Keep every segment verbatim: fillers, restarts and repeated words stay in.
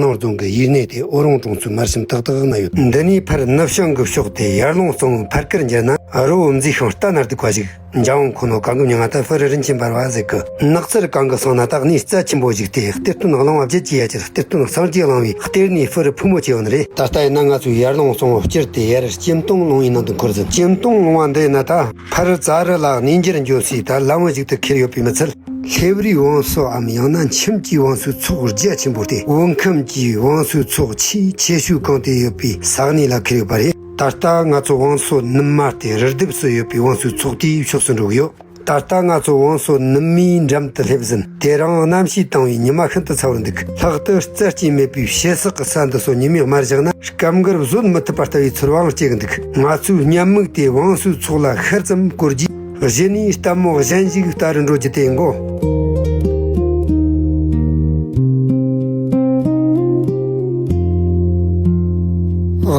ནང་རྫོང་གི་ཡུལ་གནས་དེ་ཨོ་རོང་གྲོང་ཚོའི་མར་ཤམ་ཏག་ཏག་ན་ཡོད། འདི་ནས་ཕར་ནུབ་བྱང་གི་ཕྱོགས་དེ་ཡར་ཀླུང་གཙང་བོ་ཕར་ཁར་འགྱུར་ན་རི་བོ་མཛེས་ཤིང་རྟ་ནར་སྡུག་པ་ཞིག་འཇམ་འོང་ཁོ་ནོ་གང་གི་མྱང་ང་ད་ཕུ་རི་རིན་ཆེན་འབར་བ་ཟེར་གི། ནགས་ཚལ་གང་གི་སང་ན་ད་གནས་རྩ་ཆེན་པོ་ཞིག་སྟེ། གཏེར་སྟོན་གླིང་བ་བརྒྱད་ཀྱི་ཡ་གྱལ་གཏེར་སྟོན་སངས་རྒྱས་གླིང་བའི་གཏེར་ནས་ཕུ་རི་ཕུ་མོ་ཆེ་བ་ནི་རེད། ད་ལྟ་ཡིན་ན་ང་ཚོའི་ཡར་ཀླུང་གཙང་བོ་སྤྱིར་དེ་ཡར་སྐྱེམས་སྟོང་ལུང་བའི་ནང་དུ་འཁོར་ཟིན། སྐྱེམས་སྟོང་ལུང་བ་འདི་ཡིན་ན་ད་ཕར་རྩ་རི་ལ་གནས་འགྱུར་འགྱོ་སའི་ད་ལམ་བུ་ཞིག་ཏུ་ཁེལ་ཡོད་པས་མི་ཚད། ལྷེབ་རིའི་བང་སོའམ་ཡང་ན་ཁྱིམ་གྱི་བང་སོའི་ཚོགས་རྒྱ་ཆེན་པོ་སྟེ། བོད་ཁམས་ཀྱི་བང་སོའི་ཚོགས་ཆེས་ཆེ་ཤོས་གང་དེ་ཡོད་པའི་ས་གནས་ལ་ཁེལ་ཡོད་པ་རེད། ད་ལྟ་ང་ཚོ་བང་སོ་ནུབ་མ་སྟེ་རི་ལྡེབས་སུ་ཡོད་པའི་བང་སོའི་ཚོགས་དེའི་ཕྱོགས་སུ་འགྲོ་གི་ཡོད། ད་ལྟ་ང་ཚོ་བང་སོ་ནུབ་མའི་འགྲམ་དུ་སླེབས་ཟིན། དེ་རིང་གནམ་གཤིས་དྭངས་པའི་ཉི་མ་ཤིན་ཏུ་ཚ་བར་འདུག་ལྷག་ཏུ་རྩྭ་སྐྱེས་མེད་པའི་ཞེ་སག་གི་ས་འདི་ཚོ་ཉི་མས་དམར་བཞག་ན། སྐམ་གར་བཟོད་མི་ཐུབ་པ་ལྟ་བུའི་ཚོར་བའང་སྐྱེ་གི་འདུག་ང་ཚོའི་མཉམ་མིག་དེ་བང་སོའི་ཚོགས་ལ་ཤར་ཙམ་བསྐོར་རྗེས། གཞི་ནས་ལྟད་མོ་གཞན་ཞིག་ལྟ་རུ་འགྲོ་རྒྱུ་དེ་ཡིན་གོ།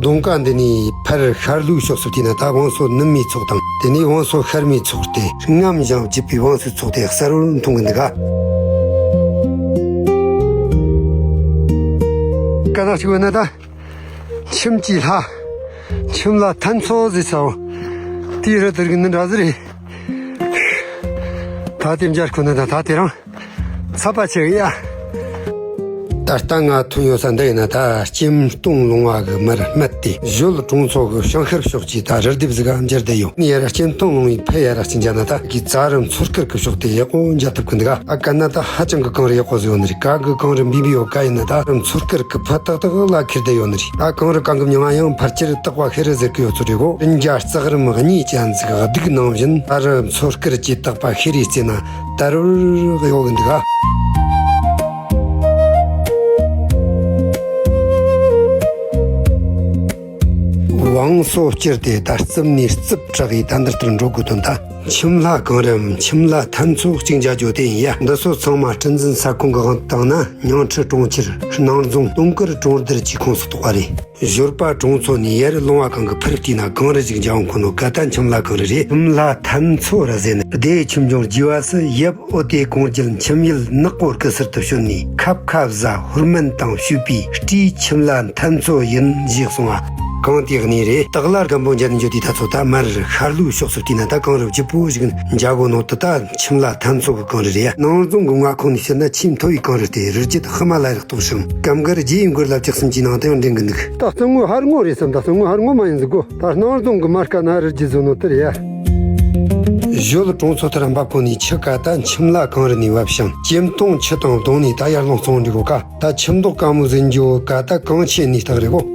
གདོང་ཁ་འདི་ནས་ཕར་ཤར་ལྷོའི་ཕྱོགས་སུ་བལྟས་ན་ད་བང་སོ་ནུབ་མའི་ཚོགས་དང་། དེ་ནས་བང་སོ་ཤར་མའི་ཚོགས་ཏེ། ངམ་ཞིང་བརྗིད་པའི་བང་སོའི་ཚོགས་དེ་གསལ་བོར་མཐོང་གི་འདུག་ག། དཀར་ནག་ཅིག་བས་ན་ད། ཁྱིམ་གྱི་ལྷ། ཁྱིམ་ལྷ་ཐན་ཚོ་ཟེར་ཚ་བོ། དེའི་རི་དེར་གི་ནི་འདྲ་ཟེར་རེད། ད་དེ་མཇལ་ཁོ་ན་ད་ད་དེ་རང་ཚ་པ་ཆེ་གི་ཡ། ད་ལྟ་ང་ཐོན་ཡོད་ས་འདི་ཡིན་ན་ད་སྐྱེམས་སྟོང་ལུང་བ་གི་མར་སྨད་དེ་ཞོལ་གྲོང་ཚོ་གི་བྱང་ཤར་ཕྱོགས་ཀྱི་ད་རི་ལྡེབས་ཟིག་ག་འཇར་བསྡད་ཡོད། ནི་ཡར་སྐྱེམས་སྟོང་ལུང་བའི་ཕེ་ཡར་གཅིག་འཇར་ན་ད་གི་རྩ་རི་མཚོ་དཀར་གི་ཕྱོགས་དེ་ཡག་པོ་འཇར་ཐུབ་གི་འདུག་ག། ཨ་ཀ་ན་ད་ཧ་ཅང་གི་གངས་རི་ཡག་པོ་ཟིག་ཡོད་ནི་རེད། ག་གི་གངས་རི་འབུས་འབུས་ཡོད་ག་ཡིན་ན་ད་རི་མཚོ་དཀར་གི་ཕུ་ཏག་ཏག་ལ་ཁེལ་བསྡད་ཡོད་ནི་རེད། ད་གངས་རི་གང་གི་མྱིང་ང་ཡང་ཕལ་ཆེར་སྟག་པ་ཤེལ་རི་ཟེར་གི་ཡོད་ཚོད་རེད་གོ། སྤུན་ཀྱག་ལྕགས་རམ་གཉིས་ཅན་ཟིག་སྡུག་ནང་བཞིན་ད་རི་མཚོ་དཀར་གྱི་སྟག་པ་ཤེལ་རིའི་རྩེ་ན་དར་བར་གཡོ་གི་འདུག་ག། བང་སོ་བསྐྱུར་ཏེ་ད་རྩིབ་ནས་རྩིབ་དྲག་གི་ད་འདིར་ལྟར་འགྲོ་དགོས་དོན་ད། ཁྱིམ་ལྷ་གངས་རིའམ་ཁྱིམ་ལྷ་ཐན་མཚོ་གཅིག་མཇལ་རྒྱུ་དེ་ཡིན་ཡ། འདི་ཚོ་ཚང་མ་སྲིད་འཛིན་ས་ཁོངས་ཀྱི་དབང་དུ་བཏང་ན་ཉང་ཁྲི་གྲོང་ཁྱེར་སྣང་རྫོང་སྟོང་དཀར་གྲོང་རྡལ་གྱི་ཁོངས་སུ་གཏོགས་པ་རེད། ཞོལ་པ་གྲོང་ཚོ་ནས་ཡར་ལུང་བ་གང་གི་ཕུར་བལྟས་ན་གངས་རི་ཞིག་འཇའ་འོང་ཁོ་ནོ་ག་ད་ཁྱིམ་ལྷ་གངས་རི་རེད། ཁྱིམ་ལྷ་ཐན་མཚོ་ར་ཟེར་ནི་སྡེ་ཁྱིམ་ལྗོངས་རྒྱས་པ་སུ་ཡབ་ཨོ་དེ་གོང་རྒྱལ་ཁྱིམ་ཡུལ་ནག་པོ་སྐུ་སར་དུ་བྱོན་ནས་ཁབ་ཁ་བཟའ་ཧུར་མན་དང་བཤོས་པའི་སྤྲེའུ་ཁྱིམ་ལྷ་ཐན་མཚོ་ཡིན་ཞེས་གསུངས་པ། གང་དེ་གནས་རེད། སྟག་ལྷ་སྒམ་པོ་མཇལ་འགྱོ་དུས་ད་ཚོ་ད་མར་ཤར་ལྷོའི་ཕྱོགས་སུ་བལྟས་ན་ད་གངས་རི་ལྗིད་པོ་ཞིག་འཇའ་གོ་ནོ་དུ་ད་ཁྱིམ་ལྷ་ཐན་མཚོ་གི་གངས་རི་རེད། སྣང་རྫོང་གི་མངའ་ཁོངས་ནས་བཤད་ན་ཆེས་མཐོ་བའི་གངས་རི་སྟེ་རི་རྒྱུད་ཧི་མ་ལ་ཡར་གཏོགས་ཤིང་སྐམ་གར་རྗེ་ཡི་མགུར་ལ་བཅུ་གསུམ་གྱི་ནང་དུ་ཡང་འདྲེན་གི་འདུག་ད་སང་ངོ་ཧར་ངོ་རེད་བསམ། ད་སང་ངོ་ཧར་ངོ་མ་ཡིན་ཟིག་གོ། ད་སྣང་རྫོང་གི་མར་ཀ་ན་རི་རྒྱུད་བཟོ་ནོ་དེ་རེད་ཡ། ཞོལ་གྲོང་ཚོ་དེར་འབབ་གོ་ནས་ཆུ་ཀ་ད་ཁྱིམ་ལྷ་གངས་རི་ནས་བབས་ཤིང་སྐྱེམས་སྟོང་ཆུ་དང་བསྡོངས་ནས་ད་ཡར་ལུང་གཙང་བོ་འགྲིག་གོ་ཀ། ད་ཁྱིམ་མདོག་དཀར་མོ་ཟིན་རྒྱུ་ཀ་ད་གངས་ཆེན་ནས་སྟག་རེད་གོ།